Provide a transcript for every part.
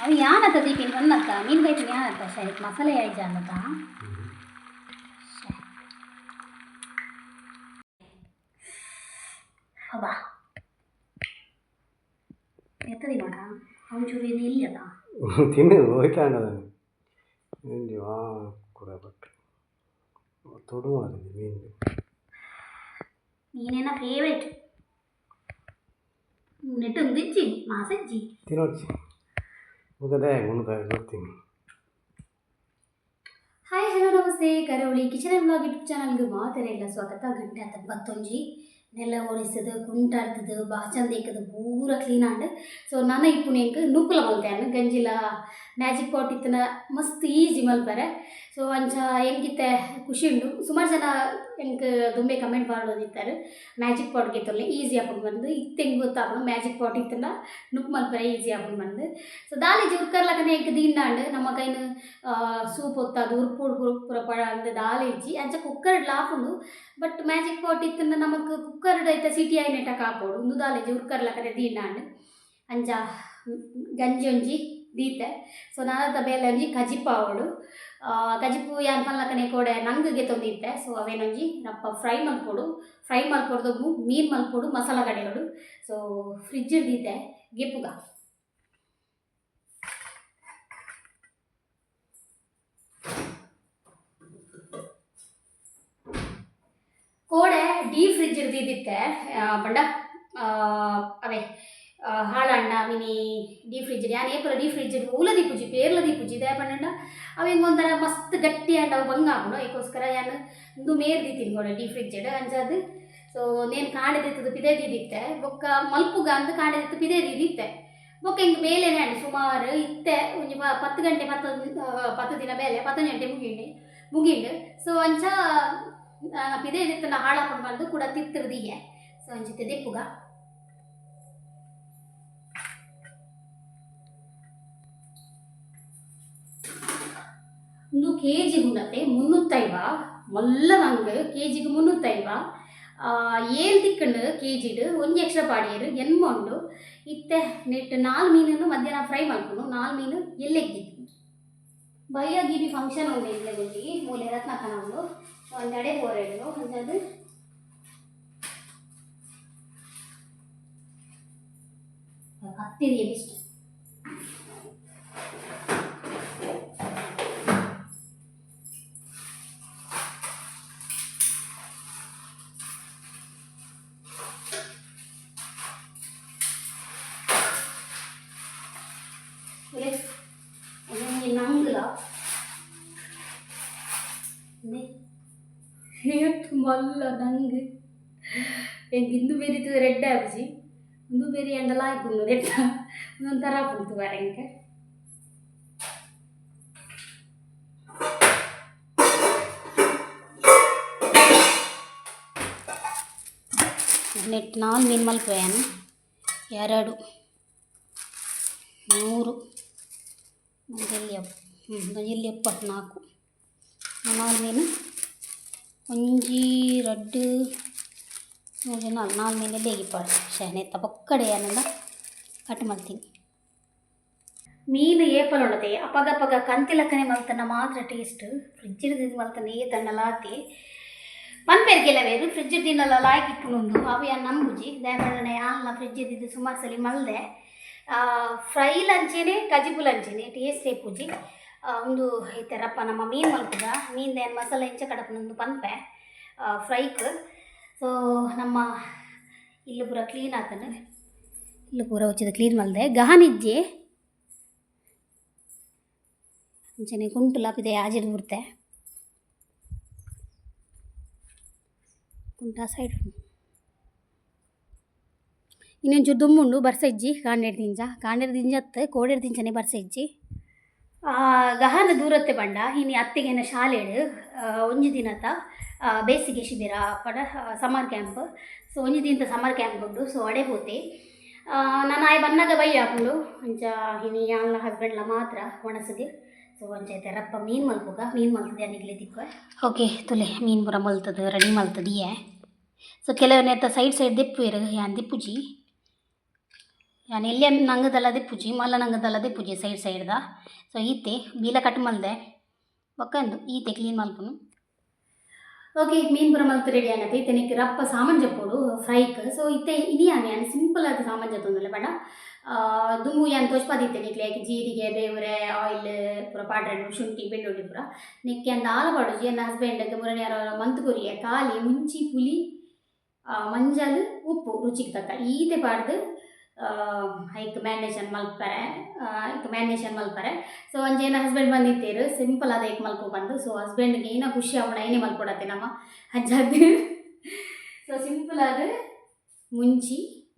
ಅವು ಯಾನತ ದೀಪಿನ ಪನ್ನತ್ತ ಮೀನು ಬೈಪಿನ ಯಾನತ್ತ ಶೇ ಮಸಾಲೆ ಆಯ್ಜಾನತ. ಅಬ್ಬಾ ಎತ್ತದಿ ನೋಡ ಒಂಚೂರು ಇದು ಇಲ್ಲದ. ತಿನ್ನು ಹೋಯ್ತಾಂಡದ ಒಂಜಿ ವಾ ಕುಡ ಬಟ್ ತೊಡು ಮಾರ್ರೆ ಮೀನು. ಮೀನೇನ ಫೇವರೇಟ್ ನೆಟ್ಟು ಒಂದಿಜ್ಜಿ ಮಾಸಜ್ಜಿ. ತಿನ್ನೋಚಿ ಮುಗದೆ ಉಣ್ಣು ಗೊತ್ತೀನಿ. ಹಾಯ್ ಹಲೋ ನಮಸ್ತೆ, ಕರಾವಳಿ ಕಿಚನ್ ಆ್ಯಂಡ್ ಬ್ಲಾಗ್ ಯೂಟ್ಯೂಬ್ ಚಾನಲ್ಗೆ ಮಾತೆರೆಗ್ಲ ಸ್ವಾಗತ. ಗಂಟೆ ಆತ ಬತ್ತೊಂಜಿ ನೆಲ ಒರೆಸದು ಕುಂಟಾಡ್ತದು ಬಾಚನ್ ದೇಕದು ಪೂರ ಕ್ಲೀನ್ ಆಂಡ್. ಸೊ ನನ ಇಪ್ಪುನ ಎಂಕ್ ನುಪ್ಪುಲ ಮಲ್ತೆ ಗಂಜಿಲ ಮ್ಯಾಜಿಕ್ ಪಾಟ್ ಇತ್ತನ ಮಸ್ತ್ ಈಜಿ ಮಲ್ಪರೆ. ಸೊ ಅಂಚ ಎಂಕಿತ್ತೆ ಖುಷಿ ಉಂಡು. ಸುಮಾರು ಜನ ಎಂಕ್ ದುಂಬೆ ಕಮೆಂಟ್ ಮಾಡೋದಿತ್ತಾರೆ ಮ್ಯಾಜಿಕ್ ಪಾಟ್ ಗೆತ್ತೊಲ್ಲೆ ಈಸಿ ಆಪುಂಡು ಬಂದು. ಇತ್ತೆ ಎಂಕ್ ಗೊತ್ತಾಪುಂಡು ಮ್ಯಾಜಿಕ್ ಪಾಟ್ ಇತ್ತಂಡ ನುಪ್ಪು ಮಲ್ಪರೆ ಈಸಿ ಆಪುಂಡು ಬಂದು. ಸೊ ದಾಲಿ ಉರ್ಕರ್ಲಕನೆ ಎಂಕ್ ದೀಂಡಾಂಡ್ ನಮ್ಮ ಕೈನ್ ಸೂಪ್ ಒತ್ತಾದ್ ಉರ್ಪುಡು ಪೂರ ಪೂರ ಅಂದ್ ದಾಲ ಇಜ್ಜಿ. ಅಂಚ ಕುಕ್ಕರ್ಡ್ ಆಪುಂಡು ಬಟ್ ಮ್ಯಾಜಿಕ್ ಪಾಟ್ ಇತ್ತಂಡ ನಮಕ್ ಕುಕ್ಕರ್ಡ್ ಐತ ಸಿಟಿ ಆಯಿನೆಟ ಕಾಪೊಡು. ಉಂದು ದಾಲ ಇಜ್ಜಿ ಉರ್ಕರ್ಲಕನೆ ದೀಂಡಾಂಡ್. ಅಂಚ ಗಂಜಿ ಒಂಜಿ ದೀತೆ. ಸೊ ನನದ ಬೇಲೆ ಒಂಜಿ ಕಜಿಪು ಆವೊಡು. ಕಜಿಪು ಯಾನ್ ಪನ್ಲಕನೆ ಕೋಡೆ ನಂಗ್ ಗೆತೊಂದಿತ್ತೆ. ಸೊ ಅವೇನೊಂಜಿ ರಪ್ಪ ಫ್ರೈ ಮಲ್ಪೊಡು. ಫ್ರೈ ಮಲ್ಪೊಡು ಮೀನು ಮಲ್ಪೊಡು ಮಸಾಲ ಕಡೆಯೋಡು. ಸೊ ಫ್ರಿಜ್ ದೀತೆ ಗೆಪ್ಪುಗ. ಕೋಡೆ ಡೀಪ್ ಫ್ರಿಜ್ ದೀದಿತ್ತೆ ಪಂಡ ಅವೇ ಹಾಳಾಂಡ ಮಿನಿ ಡೀಪ್ ಫ್ರಿಜ್ ಯಾನ್ ಏಪಲ ಡೀಪ್ ಫ್ರಿಜ್ ಊಲ ದೀಪುಜಿ ಪೇರ್ಲ ದೀಪುಜಿ ದಾಯೆ ಪಂಡ ಅವು ಎಂಕ್ ಒಂಥರ ಮಸ್ತ್ ಗಟ್ಟಿ ಆಂಡ ಅವು ಬಂಗ ಆಪುಂಡು. ಐಕೋಸ್ಕರ ಯಾನ್ ಉಂದು ಮೇರ್ ದೀತಿನಿ ಕೋಡೆ ಡೀಪ್ ಫ್ರಿಜ್ ಅಂಚಾದ್. ಸೊ ನೇನ್ ಕಾಂಡೆ ದೆತ್ತುದು ಪಿದೈ ದೀದಿತ್ತೆ ಬೊಕ್ಕ ಮಲ್ಪುಗ ಅಂದ್ ಕಾಂಡೆ ದೆತ್ತ್ ಪಿದೈ ದೀದಿತ್ತೆ. ಬೊಕ್ಕ ಎಂಕ್ ಬೇಲೆನೆ ಆಂಡ್ ಸುಮಾರು ಇತ್ತೆ ಒಂಜಿ 10 ಗಂಟೆ 10 ದಿನ ಬೇಲೆ 11 ಗಂಟೆ ಮುಗಿಂಡು ಮುಗಿಂಡು. ಸೊ ಅಂಚ ಪಿದೈ ದೆತ್ತುಂಡ ಹಾಳಾಪುಂಡು ಪಂದ್ ಕೂಡ ತಿರ್ತ್ ದೀಯೆ. ಸೊ ಅಂಚಿತ್ತೆ ದೆಪ್ಪುಗ. ಉಂದು ಕೆ ಜಿ ಉಂಡತೆ 350 ಮಲ್ಲ ನಂಗ್ ಕೆ ಜಿಗೆ 350 ಏಳು ತಿಕ್ಕಂಡು ಕೆ ಜಿಡ್ ಒಂಜಿ ಎಕ್ಸ್ಟ್ರಾ ಪಾಡಿಯೆರ್ ಎನ್ಮ ಉಂಡು. ಇತ್ತೆ ನೆಟ್ 4 ಮೀನನ್ನು ಮಧ್ಯಾಹ್ನ ಫ್ರೈ ಮಲ್ಪುನು 4 ಮೀನು ಎಲ್ಲೆಗ್ಗಿತ್ತು. ಬಯ್ಯಗಿನಿ ಫಂಕ್ಷನ್ ಉಂಡು ಇಲ್ಲೇ ಒಂಜಿ ಮೂಲೆ ರತ್ನಾಕನ ಉಂಡು. ಸೊ ಒಂಜಡೆ ಪೋರೆಡು ಅಂಚಾದ್ ಕತ್ತಿರಿ ಬೆಸ್ಟ್. ಒಂಜಿ ನಂಗ್ಲ ಏತ್ ಮಲ್ಲ ನಂಗ್ ಎಂಕ್ ಇಂದು ಬೇರಿ ರೆಡ್ ಆಪುಜಿ ಉಂದು ಬೇರಿ ಅಂಡಲ ಆಯ್ಪುಂಡು ನೆಟ್ಟ ಒಂದೊಂಥರ ಆಪುಂಡು ತೂವರೆ ಎಂಕ್. ನೆಟ್ 4 ಮೀನು ಮಲ್ಪುವೆ ಯಾನ್ 2 3 ಒಂಜಿ ಒಂಜಿ ಎಪ್ಪ 4 4 ಮೀನು ಒಂಜಿ ರಡ್ಡ್ ಮೂಜಿ 4 4 ಮೀನು ಲೇಗಿಪಾಡು ಶೆನೆತ್ತ ಬೊಕ್ಕಡೆ ಯಾನಂಡ ಕಟ್ ಮಲ್ತೀನಿ. ಮೀನು ಏಪಲ ಉಂಡತೆ ಅಪಗಪಗ ಕಂತಿಲಕ್ಕನೆ ಮಲ್ತನ ಮಾತ್ರ ಟೇಸ್ಟ್. ಫ್ರಿಜ್ ಇದು ಮಲ್ತನ ಏತಂಡಲ ಆತಿ ಪನ್ಪೆರ್ ಕೆಲವೇರು ಫ್ರಿಜ್ ತಿನ್ನಲ ಲಾಯ್ಕ್ ಇಪ್ಪುಂಡು ಅವು ಯಾನ್ ನಂಬುಜಿ. ದಾಯೆ ಪಂಡ ಯಾನ್ಲ ಫ್ರಿಜ್ ಇದ್ದಿದ್ದು ಸುಮಾರು ಸಲಿ ಮಲ್ದೆ ಫ್ರೈ ಲಂಚೇನೆ ಕಜಿಪು ಲಂಚೇನೆ ಟೇಸ್ಟ್ ಇಪ್ಪುಜಿ. ಉಂದು ಇತ್ತೆ ರಪ್ಪ ನಮ್ಮ ಮೀನು ಮಲ್ಪುಗ ಮೀನ್ದ ಏನು ಮಸಾಲೆ ಇಂಚ ಕಡಪುನ ಪನ್ಪೆ ಫ್ರೈಕ್. ಸೊ ನಮ್ಮ ಇಲ್ಲು ಪೂರ ಕ್ಲೀನ್ ಆತಂಡ್. ಇಲ್ಲು ಪೂರ ಉಚಿದ ಕ್ಲೀನ್ ಮಲ್ದೆ ಗಹನಿಜ್ಜಿ ಅಂಚನೆ ಕುಂಟುಲ ಪಿದಯಿ ಆಜಿಡ್ ಬುಡ್ತೆ ಕುಂಟ ಸೈಡ್ ಇನ್ನೊಂಚೂರು ದುಮ್ಮುಂಡು ಬರ್ಸ ಇಜ್ಜಿ ಕಾಂಡೆಡ್ ದಿಂಜ ಕಾಂಡೆಡ್ ದಿಂಜ ಅತ್ತ್ ಕೋಡೆಡ್ ದಿಂಜನೆ ಬರ್ಸ ಇಜ್ಜಿ. ಗಹನ ದೂರತ್ತೆ ಪಂಡ ಇನಿ ಅತ್ತಿಗೆನ ಶಾಲೆಡ್ ಒಂಜಿ ದಿನತ ಬೇಸಿಗೆ ಶಿಬಿರ ಪಂಡ ಸಮ್ಮರ್ ಕ್ಯಾಂಪ್. ಸೊ ಒಂಜಿ ದಿನದ ಸಮ್ಮರ್ ಕ್ಯಾಂಪ್ ಉಂಡು. ಸೊ ಅಡೆ ಪೋತೆ ನನ ಆಯೆ ಬನ್ನಗ ಬಯ್ಯ ಆಪುಂಡು ಅಂಚ ಇನಿ ಯಾನ್ಲ ಹಸ್ಬೆಂಡ್ಲ ಮಾತ್ರ ಒಣಸುಗ್. ಸೊ ಅಂಚ ಇತ್ತೆ ರಪ್ಪ ಮೀನು ಮಲ್ಪುಗ ಮೀನು ಮಲ್ತದೆ ನಿಗ್ಲೆ ತಿಕ್ಕುವೆ. ಓಕೆ ತುಲೆ ಮೀನು ಪೂರ ಮಲ್ತದು ರೆಡಿ ಮಲ್ತದಿಯೆ. ಸೊ ಕೆಲವು ನೇತ ಸೈಡ್ ಸೈಡ್ ದೆಪ್ಪುವೆರ್ ಯಾನ್ ದೆಪ್ಪುಜಿ. ಯಾನ್ ಎಲ್ಯ ನಂಗದಲ್ಲ ದಿಪ್ಪುಜಿ ಮಲ್ಲ ನಂಗದಲ್ಲ ದಿಪ್ಪುಜಿ ಸೈಡ್ ಸೈಡ್ದ. ಸೊ ಈತೆ ಬೀಲ ಕಟ್ ಮಲ್ದೆ ಬೊಕ್ಕ ಉಂದು ಈತೆ ಕ್ಲೀನ್ ಮಲ್ಪುನು. ಓಕೆ, ಮೀನ್ ಪೂರ ಮಲ್ತ್ ರೆಡಿ ಆನತೆ. ಇತ್ತೆ ನಿಕ್ ರಪ್ಪ ಸಾಮಾನ್ ಜಪ್ಪೊಡು ಫ್ರೈಕ್. ಸೊ ಇತ್ತೆ ಇನಿ ಯಾನ್ ಯಾನ್ ಸಿಂಪಲ್ ಆದ್ ಸಾಮಾನ್ ಜತ್ತೊಂದುಲ್ಲೆ ಪಂಡ ದುಂಬು ಯಾನ್ ತೋಜ್ಪಾದಿತ್ತೆ ನಿಕ್ಲೆ ಜೀರಿಗೆ ಬೇವುರೆ ಆಯಿಲ್ ಪೂರ ಪಾಡ್ರೆಂಡು ಶುಂಠಿ ಬೆಳ್ಳುಳ್ಳಿ ಪೂರ ನೆಕ್ಕೆ ಯಾನ್ ದಾಲ ಪಾಡುಜಿ. ಎನ್ನ ಹಸ್ಬೆಂಡ್ ಮುರನಿ ಮಂತ್ ಕೊರಿಯೆ ಖಾಲಿ ಮುಂಚಿ ಪುಲಿ ಮಂಜಲ್ ಉಪ್ಪು ರುಚಿಗೆ ತಕ್ಕ ಈತೆ ಪಾಡ್ದು ಐಕ್ ಮ್ಯಾರಿನೇಷನ್ ಮಲ್ಪರೆ ಐಕ್ ಮ್ಯಾರಿನೇಷನ್ ಮಲ್ಪರೆ. ಸೊ ಒಂಜಿ ಎನ್ನ ಹಸ್ಬೆಂಡ್ ಬಂದಿತ್ತೇರು ಸಿಂಪಲ್ ಆದ ಐಕ್ ಮಲ್ಪು ಬಂದು. ಸೊ ಹಸ್ಬೆಂಡ್ಗೆ ಏನ ಖುಷಿ ಆಪುಂಡು ಐನೇ ಮಲ್ಪೊಡತ್ತೆ ನಮ್ಮ ಅಂಚಾದ್. ಸೊ ಸಿಂಪಲ್ ಆದ್ ಮುಂಚಿ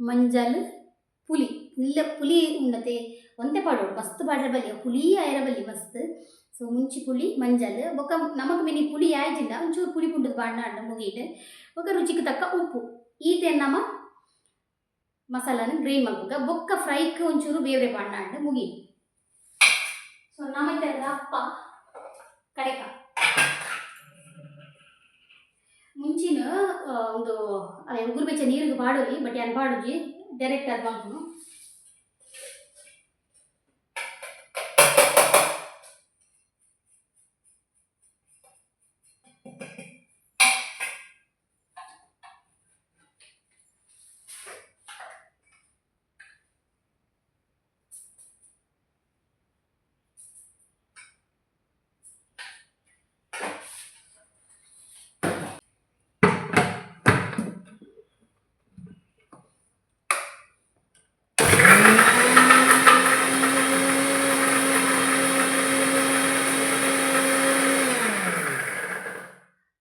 ಮಂಜಲ್ ಪುಲಿ ಇಲ್ಲ ಪುಲಿ ಉಂಡತೆ ಒಂತೆ ಪಾಡೋಡು ಮಸ್ತ್ ಪಾಡ್ರೆ ಬಲ್ಲಿ ಪುಲಿ ಆಯರ ಬಲ್ಲಿ ಮಸ್ತ್. ಸೊ ಮುಂಚಿ ಪುಳಿ ಮಂಜಲ್ ಬೊಕ್ಕ ನಮಕ್ ಮಿನಿ ಪುಳಿ ಆಯ್ಜಿಂಡ ಒಂಚೂರು ಪುಳಿ ಪುಂಡುದು ಪಾಡ್ನಾಂಡ ಮುಗೀಟ್ ಬೊಕ್ಕ ರುಚಿಗೆ ತಕ್ಕ ಉಪ್ಪು ಈತೆ ನಮ ಮಸಾಲಾನ ಗ್ರೈಂಡ್ ಮಲ್ಪುಗ ಬೊಕ್ಕ ಫ್ರೈಕ್ ಒಂಚೂರು ಬೇವ್ರೆ ಪಾಡ್ನಾಂಡ ಮುಗಿ. ಸೊ ನಮ ಇತ್ತೆ ರಪ್ಪ ಕಡೆಕ ಮುಂಚಿನ ಒಂದು ಅದೇ ಉಗುರು ಬೆಚ್ಚ ನೀರಿಗೆ ಪಾಡೋಲಿ ಬಟ್ ಯಾನ್ ಪಾಡುಜಿ ಡೈರೆಕ್ಟ್ ಅದು ಮಲ್ಪುನು.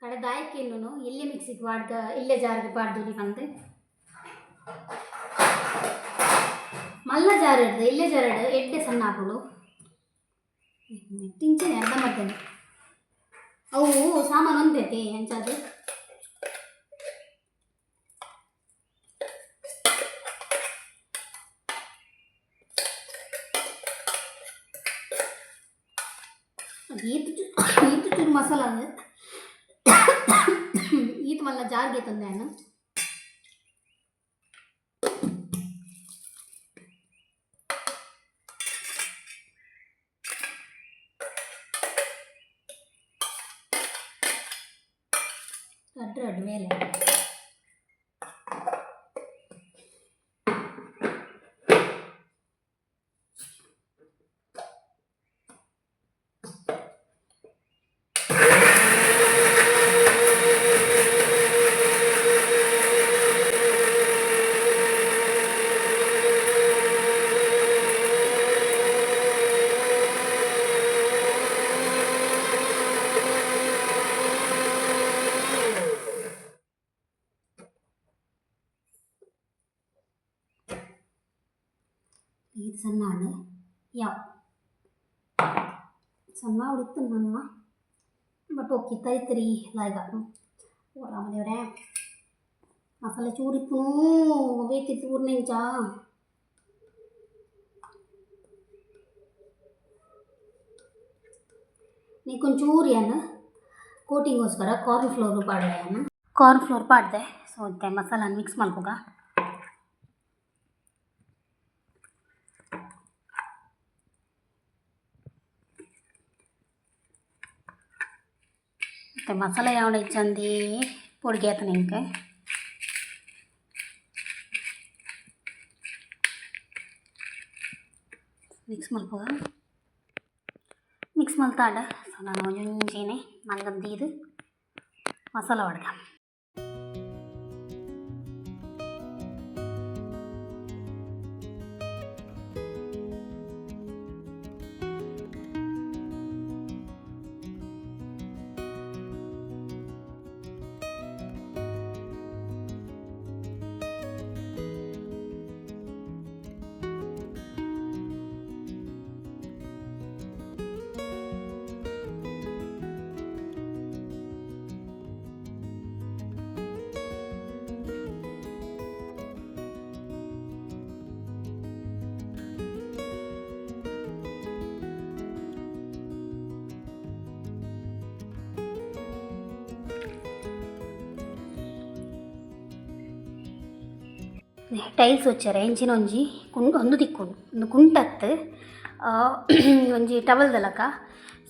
ಕಡೆ ದಾಯಕ್ಕೆ ಇನ್ನೂ ಎಲ್ಲೇ ಮಿಕ್ಸಿಗೆ ವಾಡ್ಗ ಇಲ್ಲೇ ಜಾರಿಗೆ ಪಾಡ್ದೊಲಿ ಪಂದ್ ಮಲ್ಲ ಜಾರ್ ಹಿಡ್ದು ಇಲ್ಲೇ ಜಾರ್ ಹಿಡ್ದು ಎಡ್ಡೆ ಸಣ್ಣ ಆಪುಂಡು ಟಿಂಚನೆ ಅರ್ಧ ಮರ್ತೇನೆ ಅವು ಸಾಮಾನು ಒಂದೈತಿ ಅಂಚಾದು. ಈತ್ ಈತ್ ಚೂರು ಮಸಾಲ ಅದು ಈತ್ ಮಲ್ಲ ಜಾರ್ಗೆ ತಂದೆ ನಾನು. ರಡ್ಡು ರಡ್ಡು ಮೇಲೆ ಇದು ಸಣ್ಣ ಹಣ್ಣು ಯಾವ ಸಣ್ಣ ಉಳಿತು ನನ್ನ ಬಟ್ ಓಕೆ ತರಿ ತರಿ ಲಾಯ್ಗ. ಓ ರಾಮದೇವ್ರೆ, ಮಸಾಲೆ ಚೂರಿಪ್ಪುನು ಬೇತಿತ್ತು ಊರ್ನೆಂಚ. ನೀಕೊಂಚೂರು ಏನು ಕೋಟಿಂಗೋಸ್ಕರ ಕಾರ್ನ್ ಫ್ಲೋರು ಪಾಡ್ದೆ ಏನು ಕಾರ್ನ್ ಫ್ಲೋರ್ ಪಾಡ್ದೆ. ಸೊ ಮತ್ತೆ ಮಸಾಲಾನ ಮಿಕ್ಸ್ ಮಲ್ಪುಗ. ಮತ್ತು ಮಸಾಲೆ ಯಾವಡ ಚಂದಿ ಪೊಡಿಗೆ ಆತನ ಇಂಕೆ ಮಿಕ್ಸ್ ಮಲ್ಪುಗ. ಮಿಕ್ಸ್ ಮಲ್ತಾಂಡ. ಸೊ ನಾನು ಒಂಜೊಂಜಿನೆ ನಂಗಂದೀದು ಮಸಾಲ ವಾಡ್ಗ. ಟೈಲ್ಸ್ వచ్చಾರೆ ಇಂಚಿನ ಒಂಜಿ ಒಂದು ದಿಕ್ಕುಂಡು ಒಂದು ಕುಂಟತ್ತು ಒಂಜಿ ಟವಲ್ ದಲಕ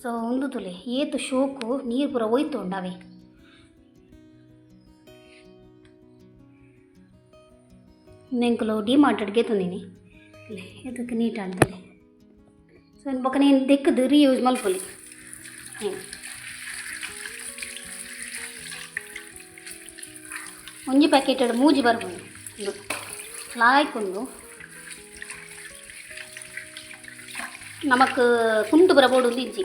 ಸೊ ಉಂದು ತುಲೆ ಏತು ಶೋಕು ನೀರು ಪೂರ ಒಯ್ತು ಅವೇ ನೆಂಕುಲು ಡಿ ಮಾರ್ಟ್ ಗೆತ್ತೊಂದಿನಿ ಎದಕ್ಕೆ ನೀಟ್ ಅಂತಲೆ ಸೊ ಬೊಕ ನೀನು ದೆಕ್ಕದು ರೀಯೂಸ್ ಮಲ್ಪೊಲಿ. ಒಂಜಿ ಪ್ಯಾಕೆಟ್ ಮೂಜಿ ಬರ್ಪುಂಡು ಉಂದು ಲಾಯ್ಕುಂಡು ನಮಕ್ ಕುಂಟು ಪೂರ ಬೋಡು ಇಜ್ಜಿ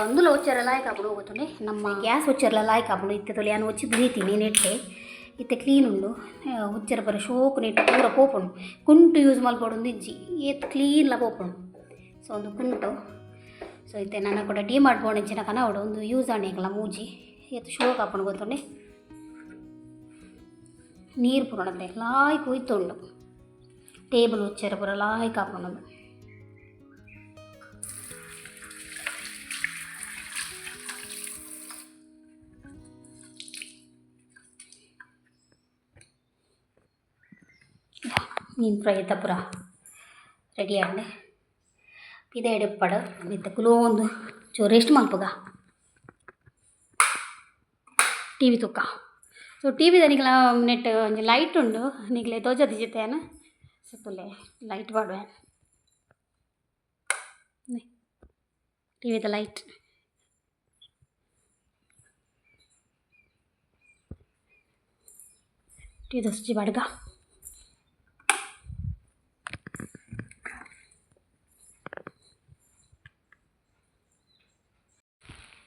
ಇಂದುಲ ಒಚ್ಚರ ಲಾಯ್ಕ್ ಆಪುಂಡು ಗೊತ್ತುಂಡೆ ನಮ್ಮ ಗ್ಯಾಸ್ ಒಚ್ಚರ್ಲ ಲಾಯ್ಕ್ ಆಪುಂಡು ಇತ್ತೆ ತೊಲೆ ಯಾನ್ ಒಚ್ಚಿ ದೀತೀನಿ ನೆಟ್ಟೆ ಇತ್ತೆ ಕ್ಲೀನ್ ಉಂಡು ಉಚ್ಚರ ಪೂರ ಶೋಕು ನೆಟ್ ಪೂರ ಪೋಪುಂಡು ಕುಂಟು ಯೂಸ್ ಮಲ್ಪೊಡು ಇಜ್ಜಿ ಏತ್ ಕ್ಲೀನ್ಲ ಪೋಪುಂಡು ಸೊ ಒಂದು ಕುಂಟು ಸೊ ಇತ್ತೆ ನನ ಕೂಡ ಡಿ ಮಾರ್ಟ್ ಪೋಡಿಂಚಿನ ಕನವಡು ಒಂದು ಯೂಸ್ ಆಂಡ್ ಮೂಜಿ ಏತ್ ಶೋಕ್ ಆಪುಂಡು ಗೊತ್ತುಂಡೆ ನೀರು ಪೂರ ಲಾಯ್ಕ್ ಒಯ್ತುಂಡು ಟೇಬಲ್ ಉಚ್ಚರ ಪೂರ ಲಾಯ್ಕ್ ಆಪುಂಡು ಮೀನು ಫ್ರೈ ಪೂರ ರೆಡಿ ಆಂಡ್ ಪಿದ ಎಡಪ್ಪಡು ಇತ್ತೆ ಕುಲೋಂದು ಚೂರು ರೆಸ್ಟ್ ಮಲ್ಪುಗ ಟಿ ವಿ ತೂಕ ಸೊ ಟಿ ವಿ ನಿಕಲ ನೆಟ್ ಒಂಜಿ ಲೈಟ್ ಉಂಡು ನಿಕ್ಲೆ ತೋಜದಿಜಿತ್ತೇನ ಸೊ ತುಲೆ ಲೈಟ್ ಪಾಡುವೆ ಟಿ ವಿದ ಲೈಟ್ ಟಿ ವಿದ ಸ್ವಿಚ್ ಪಾಡ್ಗ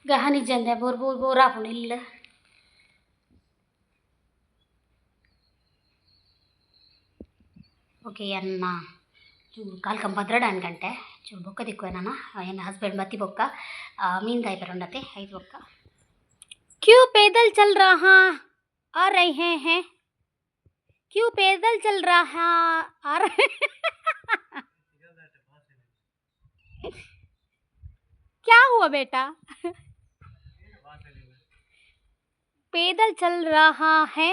ಗಹನಿ ಜಂದೆ ಬೋರ್ ಬೋರ್ ಬೋರ್ ಆಪುಂಡು ಇಲ್ಲ ಓಕೆ ಎನ್ನ ಚೂರು ಕಾಲ್ ಕಂಬ 12 ಗಂಟೆ ಚೂರು ಬೊಕ್ಕ ದಿಕ್ಕುವೆ ನಾನು ಎನ್ನ ಹಸ್ಬೆಂಡ್ ಬತ್ತಿ ಬೊಕ್ಕ ಮೀನು ಕಾಯಿ ಬರೋಂಡತೆ ಐದು ಬೊಕ್ಕ. क्यों पैदल चल रहा आ रहे हैं, क्यों पैदल चल रहा आ रहे क्या हुआ बेटा, पैदल चल रहा है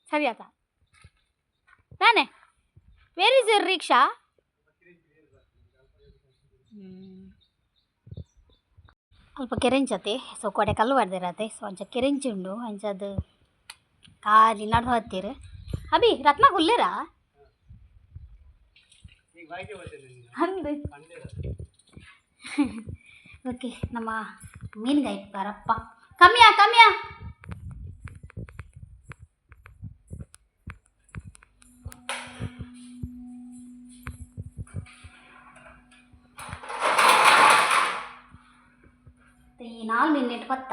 सही आता ताने. Where is your rickshaw? ಅಲ್ಪ ಕೆರೆಂಚತೆ ಸೊ ಕೊಡೆ ಕಲ್ಲು ಬಡ್ದಿರತ್ತೆ ಸೊ ಅಂಚ ಕೆರೆಂಚಿ ಉಂಡು ಅಂಚದು ಖಾಲಿ ನಡು ಹತ್ತಿರ ಅಭಿ ರತ್ನ ಹುಲ್ಲೇರಾ ಅಂದು. ಓಕೆ ನಮ್ಮ ಮೀನುಗಾಯಿ ಬರಪ್ಪ ಕಮ್ಮಿಯಾ ಕಮ್ಮಿಯಾ ಈ 4 ಮಿನಿಟ್ ಪತ್ತ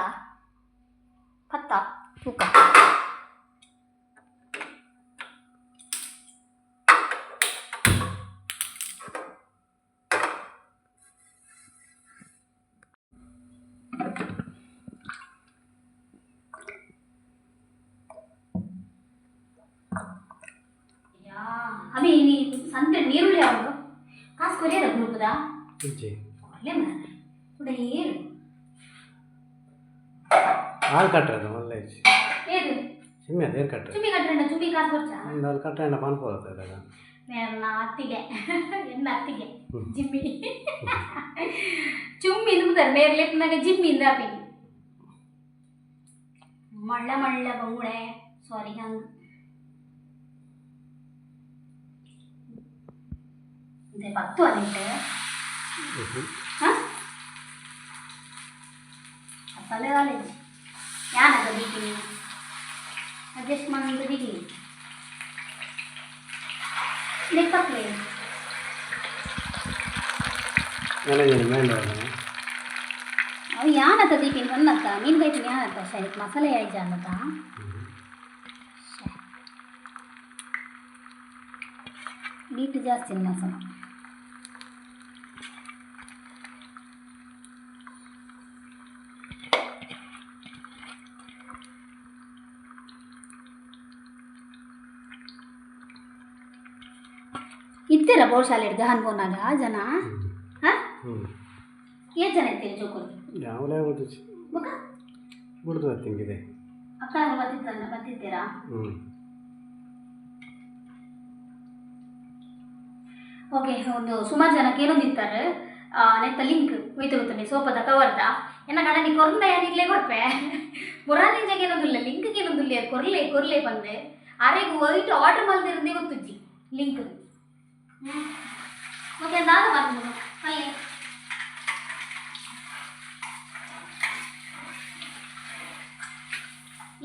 ಪತ್ತ ತೂಕ ಅಭಿ ನೀ ಸಂತೆ ನೀರುಳ್ಳಿ ಯಾವುದು ಕಾಸು ಕೊರಿಯರ ಗ್ರೂಪ್ದ ಇಜ್ಜಿ ಒಳ್ಳೆ ಮಾರ್ರೆ ಕೂಡ ಏರು ಹಾಲು ಕಟ್ಟದು ಒಳ್ಳೆ ಇಜ್ಜಿ ಏರು ಚಿಮ್ಮಿ ಅದು ಏರು ಕಟ್ಟದು ಚುಮ್ಮಿ ಕಟ್ಟಂಡ ಚುಮ್ಮಿ ಕಾಸು ಕೊರ್ಚಾ ಒಂದು ಅಲ್ಲಿ ಕಟ್ಟಂಡ ಪನ್ಪೋದ ಇದಾಗ ಮೇರ್ನ ಅತ್ತಿಗೆ ಎನ್ನ ಅತ್ತಿಗೆ ಜಿಮ್ಮಿ ಚುಮ್ಮಿ ನುಮ್ತಾರೆ ಮೇರ್ ಲೆಪ್ಪನಾಗ ಜಿಮ್ಮಿ ಇಂದ ಆಪಿನಿ ಮಳ್ಳ ಮಳ್ಳ ಬಂಗುಡೆ ಸಾರಿ ಹಂಗೆ ಇದೆ ಪತ್ತು ಅದಿಟ್ಟು ಹಾಂ ಮಸಾಲೆ ಕಾಲೇಜ್ ಯಾನದ ದೀಪಿನಿ ಅಡ್ಜಸ್ಟ್ ಮಾಡೋದು ದೀಪಿನಿ ಲೆಕ್ಕಪ್ಲೇ ಅವು ಯಾನದ ದೀಪಿನಿ ಬಂದತ್ತ ಮೀನು ಬೈತೀನಿ ಯಾನತ್ತ ಸರಿ ಮಸಾಲೆ ಆಯ್ತು ಅನ್ನತ್ತ. ನೀಟು ಜಾಸ್ತಿ ಮಸಾಲ ಇತ್ತೀರ ಬೋರ್ಶಾಲೆ ಗಹನ್ ಬೋನಾಗ ಜನ ಹಾಂ ಏಳು ಜನ ಇತ್ತೀರಿ ಜೋಕುಲು ಯಾವಲೇ ಗೊತ್ತಿಚ್ಚಿ ಬೊಕ ಬಿಡ್ದು ತಿಂಗಿದೆ. ಅಕ್ಕ ಬತ್ತಿತ್ತಲ್ಲ ಬತ್ತಿತ್ತೀರಾ? ಹ್ಞೂ. ಓಕೆ, ಒಂದು ಸುಮಾರು ಜನ ಕೇಳೊಂದಿತ್ತಾರೆ ನೆತ್ತ ಲಿಂಕ್ ಹೋಯ್ತು ಗೊತ್ತುಂಡೆ ಸೋಪದ ಕವರ್ದ ಎನ್ನ ಕಣ ನೀ ಕೊರ್ಂಡ ಯಾನಿಗ್ಲೇ ಕೊಡ್ಪೆ ಬೊರಾನಿಂಜಾಗ ಏನೊಂದಿಲ್ಲ ಲಿಂಕ್ ಏನೊಂದಿಲ್ಲ ಕೊರ್ಲೆ ಕೊರ್ಲೆ ಬಂದೆ ಅರೆಗ್ ವೈಟ್ ಆರ್ಡರ್ ಮಲ್ದಿರಂದೇ ಗೊತ್ತುಜ್ಜಿ ಲಿಂಕ್. ಓಕೆ, ದಾದ ಬಂದು ಅಲ್ಲಿ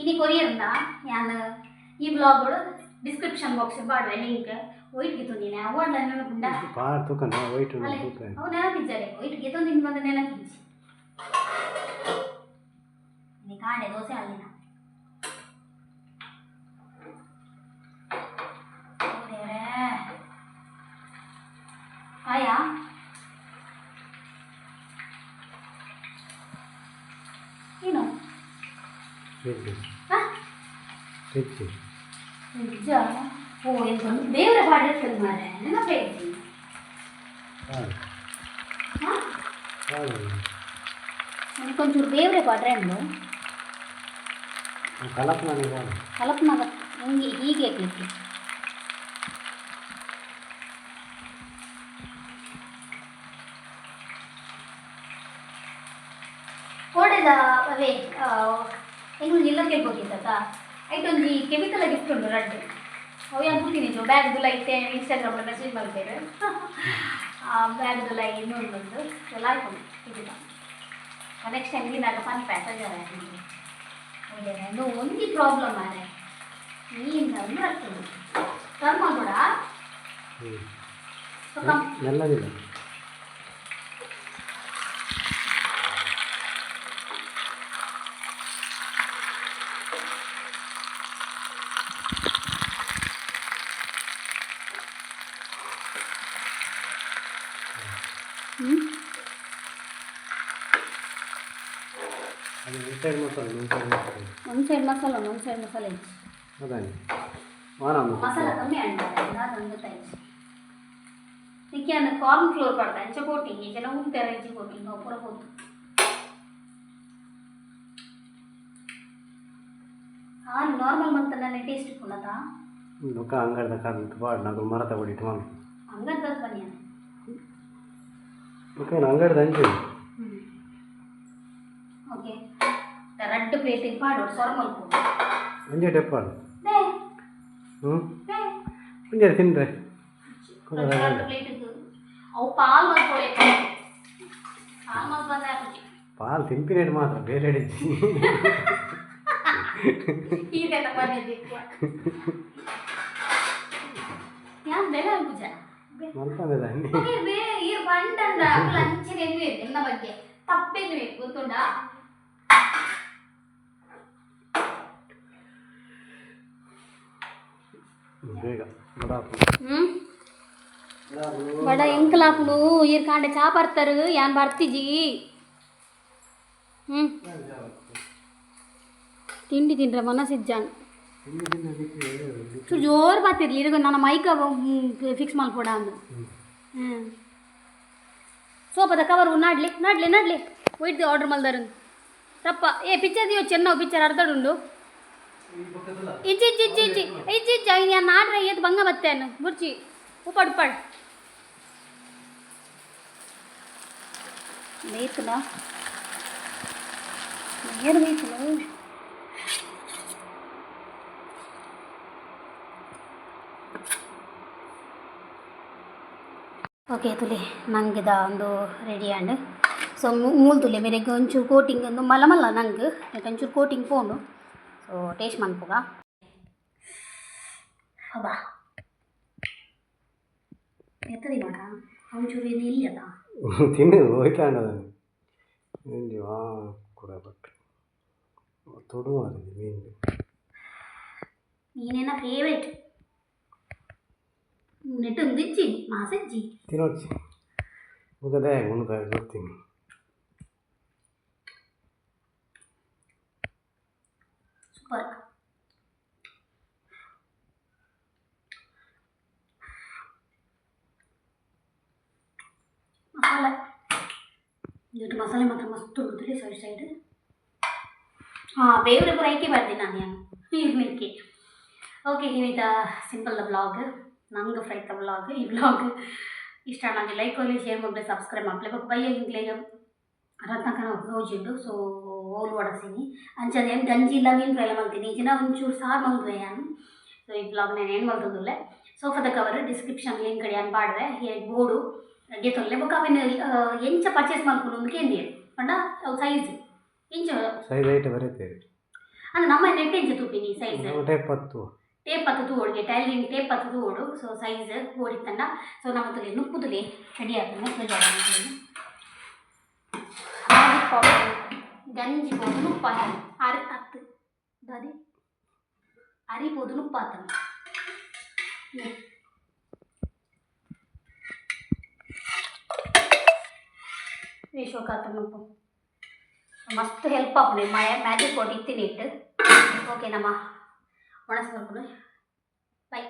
ಇನಿ ಕೊರಿಯರ್ದ ಯಾನ್ ಈ ಬ್ಲಾಗ್ ಡಿಸ್ಕ್ರಿಪ್ಷನ್ ಬಾಕ್ಸ್ ಬಾಡುವೆ ಲಿಂಕ್ ವೈಟ್ ಗಿತ್ತೊಂದಿನ ಅವಾಡ್ಲ ನೆನಪುಂಡ. ಪಾರ್ ತೂಕಂಡ ವೈಟ್. ಅಲ್ಲೇ. ತೂಕ. ಅವು ನೆನಪಿಜ್ಜಾರೆ, ವೈಟ್ ಗೆತ್ತೊಂದಿನ ಬಂದ ನೆನಪಿಜ್ಜಿ. ಇನಿ ಕಾಂಡೆ ದೋಸೆ ಅಲ್ಲಿನ. ಓ ದೇವ್ರೇ, ಆಯಾ ಏನು? ಫ್ರಿಜ್. ಹಾ? ಫ್ರಿಜ್. ನಿಜ ಓ ಎಂತ ದೇವರ ಪಾಡಿರ್ತದೆ ಮಾರ್ರೆ, ನೆನಪೇ. ಹಾಂ. ಹಾಂ. ಹಾಂ. ಒಂಚೂರು ಬೇವ್ರೆ ಪಾಡ್ರೆ ಉಂಡು. ಕಲಪನ ನೀವು. ಕಲಪನಾಗ ಹಂಗೆ ಹೀಗೆ ಹಾಕ್ಲಿಕ್ಕೆ. ಕೋಡೆದ ಅವೇ ಎಂಗ್ಲು ಇಲ್ಲ ಕೇಳ್ಬೋದಿತ್ತ ಐಟೊಂಜಿ ಕೆಮಿಕಲ್ ಗಿಫ್ಟ್ ಉಂಟು ರಡ್ಡ್. ಅವು ಯಾನ್ ತೂತಿನಿ ಬ್ಯಾಗ್ ಇತ್ತೆ ಇನ್ಸ್ಟಾಗ್ರಾಮ್ ಮೆಸೇಜ್ ಮಲ್ಪೆರ್. ಆ ಬ್ಯಾಗ್ ದುಲೈ ಇನ್ನೊಂದು ಎಲ್ಲ ಆಯ್ತು. ಇದು ನೆಕ್ಸ್ಟ್ ಟೈಮ್ ದಿನಾಗ ಪನ್ಪೆ ಸಜಾರ. ಇದು ಒಂಜಿ ಪ್ರಾಬ್ಲಮ್ ಮಾರೆ, ನೀನು ಅಂದ್ರೆ ಆಗ್ತದೆ ಕರ್ಮ ಕೂಡ. ಹ್ಞೂ. ಸೊ ಮೆಲ್ಲದಿಲ್ಲ. ಹ್ಞೂ. ಅದು ಒಂದು ಸೈಡ್ ಮಸಾಲೆ, ಒಂದು ಸೈಡ್ ಮಸಾಲೆ. ಒಂದು ಸೈಡ್ ಮಸಾಲ, ಒಂದು ಸೈಡ್ ಮಸಾಲೆ ಇಚ್ಚಿ. ಅದಾನೆ ವಾರ. ಮಸಾಲ ಕಮ್ಮಿ ಅಂಡ ಅದು ಗೊತ್ತಾಯ್ತು. ನಿಕ್ಕೆ ಅನ್ನ ಕಾರ್ನ್ ಫ್ಲೋರ್ ಪಡ್ತಾ ಅಂಚ ಕೋಟಿಂಗ್ ಜನ ಉಂತೆರ ಇಜ್ಜಿ ಕೋಟಿಂಗ್ ಅವು ಪೂರ ಪೋತು. ಹಾಲು ನಾರ್ಮಲ್ ಮಂತ ನನ್ನ ಟೇಸ್ಟ್ ಪುನತಾ. ಬೊಕ್ಕ ಅಂಗಡ್ದ ಕಾರ್ ಬಾಡ್ ನಾಕು ಮರತ ಹೊಡಿಟ್ಟು ಮಾಡು. ಹಂಗಂತದ್ ಬನ್ನಿ. ಓಕೆ, ಅಂಗಡ್ದ ಅಂಚು. ಓಕೆ, ರಡ್ಡು ಪ್ಲೇಟಿಗೆ ಪಾಡು ಸೊರ ಮಲ್ಪು. ಒಂಜೆ ಟೆಪ್ಪಾಡು. They. ಹ್ಞೂ. They. ಒಂಜೆ ತಿನ್ರೆ. ರಡ್ಡು ಪ್ಲೇಟಿಗೆ ಅವು ಪಾಲ್ ಮಲ್ಪೊಳೆ, ಪಾಲ್ ಮಲ್ಪ ಬಂದ ಹಾಕುಜಿ. ಪಾಲ್ ತಿನ್ಪಿನೇಟ್ ಮಾತ್ರ ಬೇರೆ ಹಿಡಿಜಿ. ಹೀಗೆಲ್ಲ ಬಂದಿದ್ದೆ ಯಾನ್ ಬೆಲೆ ಅಲ್ಪುಜ. ಮಲ್ಪಂದೆ ದಾನಿ. ಓಕೆ, ಈರ್ ಬಂಡಂಡ ಅಕುಲು ಅಂಚನೆ ಎನ್ನುವೆರ್ ಎನ್ನ ಬಗ್ಗೆ ತಪ್ಪೆನ್ನುವೆರ್ ಗೊತ್ತುಂಡಾ? ಬೇಗ ಬಡ. ಹ್ಮ್, ಬಡ ಎಂಕಲಾಪುಡು. ಈರ್ ಕಾಂಡೆ ಚಾ ಬರ್ತಾರು, ಯಾನ್ ಬರ್ತಿಜಿ. ತಿಂಡಿ ತಿಂಡ್ರೆ ಮನಸ್ಸಿಜ್ಜಾನ್. ಚೂರು ಜೋರು ಬಾತಿರ್ಲಿ ಇರಗ, ನನ್ನ ಮೈಕ ಫಿಕ್ಸ್ ಮಲ್ಪೊಡ ಅಂದು. ಹ್ಞೂ, ಸೋಪದ ಕವರ್ ನಾಡ್ಲಿ ನಾಡ್ಲಿ ನಾಡ್ಲಿ ಒಯ್ದು ಆರ್ಡರ್ ಮಲ್ದಾರು ತಪ್ಪ. ಏ ಪಿಕ್ಚರ್ ದಿಯೋ ಚೆನ್ನವು ಪಿಕ್ಚರ್ ಅರ್ಧಡುಂಡು. ಇಜ್ಜಿ ಇಜ್ಜಿ ಇಜ್ಜಿ ಇಜ್ಜಿ ಇಜ್ಜಿ ಇಜ್ಜಿ ಐನ್ ನಾಡ್ರೆ ಏತ್ ಬಂಗ ಬತ್ತೇನು ಬುರ್ಚಿ. ಉಪ್ಪಾಡು ಉಪ್ಪಾಡು ಬೇಯ್ತಲ್ಲ ಏನು ಬೇಯ್ತಲ್ಲ. ಓಕೆ ತುಲೆ, ನಂಗೆದ ಒಂದು ರೆಡಿ ಆಂಡ್. ಸೊ ಮೂಲು ತುಲೆ ಮೇರೆಗ್ ಒಂಚೂರು ಕೋಟಿಂಗ್ ಒಂದು ಮಲ್ಲ ಮಲ್ಲ ನಂಗೆ ಒಂಚೂರು ಕೋಟಿಂಗ್ ಪೋಂಡು. ಸೊ ಟೇಸ್ಟ್ ಮನ್ಪುಗ. ಅಬ್ಬಾ, ಎತ್ತದಿ ನೋಡ, ಒಂಚೂರು ಇದು ಇಲ್ಲದ. ತಿನ್ನು ಹೋಯ್ತಾಂಡ ಒಂಜಿ ವಾ ಕೂಡ ಬಟ್ ತೊಡು ಮಾರಿದೆ ಮೀನು. ನೀನೇನ ಫೇವ್ರೇಟ್ ನೆಟ್ಟು ಇಜ್ಜಿ ಮಾಸಜ್ಜಿ. ತಿನ್ನೋಚಿ ಮುಗದೆ ಉಣ್ಕ ಗೊತ್ತೀನಿ. ಸೂಪರ್ ಮಸಾಲೆ ಇಟ್ಟು ಮಸಾಲೆ ಮಾತ್ರ ಮಸ್ತ್ ಉಂಟು ಸೈಡ್ ಸೈಡ್. ಹಾಂ, ಬೇವ್ರೆ ಪೂರ ಐಕೆ ಬರ್ತೀನಿ ನಾನು ಇರ್ಲಿಕ್ಕೆ. ಓಕೆ, ಇನ್ನಿತ ಸಿಂಪಲ್ ಬ್ಲಾಗ್. ನಂಗೆ ಫ್ರೈತ ವ್ಲಾಗ್. ಈ ವ್ಲಾಗ್ ಇಷ್ಟ ಆಂಡ ಲೈಕ್ ಕೊರ್ಲೆ, ಶೇರ್ ಮಲ್ಪುಲೆ, ಸಬ್ಸ್ಕ್ರೈಬ್ ಮಲ್ಪುಲೆ. ಬೊಕ್ಕ ಬಯ್ಯ ಇಂಕ್ಲೆಗ್ ರತ್ನಕನ ಗೌಜಿಂಡು. ಸೊ ಓಲು ವಡಸಿನಿ ಅಂಚನೆ ಏನು ಗಂಜಿ ಇಲ್ಲ, ಮೀನು ಫ್ರೈ ಮಲ್ತೀನಿ ಇಜಿನ ಒಂಚೂರು ಸಾರು ಮಲ್ದುವೆ ಯಾನ್. ಸೊ ಈ ವ್ಲಾಗ್ ನಾನು ಏನು ಮಲ್ತೊಂದುಲ್ಲೆ. ಸೋಫಾದ ಕವರ್ ಡಿಸ್ಕ್ರಿಪ್ಷನ್ ಲಿಂಕ್ ಯಾನ್ ಪಾಡ್ವೆ, ಬೋಡು ಗೆತೊನ್ಲೆ. ಬೊಕ್ಕ ಅವೆನ್ ಎಂಚ ಪರ್ಚೇಸ್ ಮಲ್ಪುನು ಅಂದ್ ಕೇಂದಿಯೆರ್ ಪಂಡ ಅವು ಸೈಜ್ ಎಂಚ? ಸೈಜ್ ಐಟ್ ಬರೀತೇವೆ. ಅಂದ್ರೆ ನಮ್ಮ ನೆಟ್ ಎಂಚ ತೂಪಿನಿ ಸೈಜ್? ನಾವು ಟೇಪ್ ಪತ್ತು. ಟೇಪ್ ಪತ್ತು ತೂವೊಡುಗೆ, ಟೈಲರಿಂಗ್ ಟೇಪ್ ಪತ್ತು ತೂವೊಡು. ಸೊ ಸೈಜ್ ಬೋಡಿತ್ತಂಡ. ಸೊ ನಮ್ಮ ತುಲೆ ನುಪ್ಪುದುಲೆ ರೆಡಿ ಆಪುಂಡು. ಮ್ಯಾಜಿಕ್ ಪೌಡರ್ ಗಂಜಿ ಪೋದು ನುಪ್ಪಾತನ ಅರಿ ಅತ್ತು ದಾದಿ ಅರಿ ಪೋದು ನುಪ್ಪಾತನ. ವಿಶ್ವಕಾತನ ನುಪ್ಪು ಮಸ್ತ್ ಹೆಲ್ಪ್ ಆಪುಂಡು ಮ್ಯಾಜಿಕ್ ಪೌಡರ್ ಇತ್ತಿನ ಇಟ್ಟು. ಓಕೆ, ನಮ್ಮ ಒಣಸ್ ಬರ್ಪುಂಡು. ಬೈ.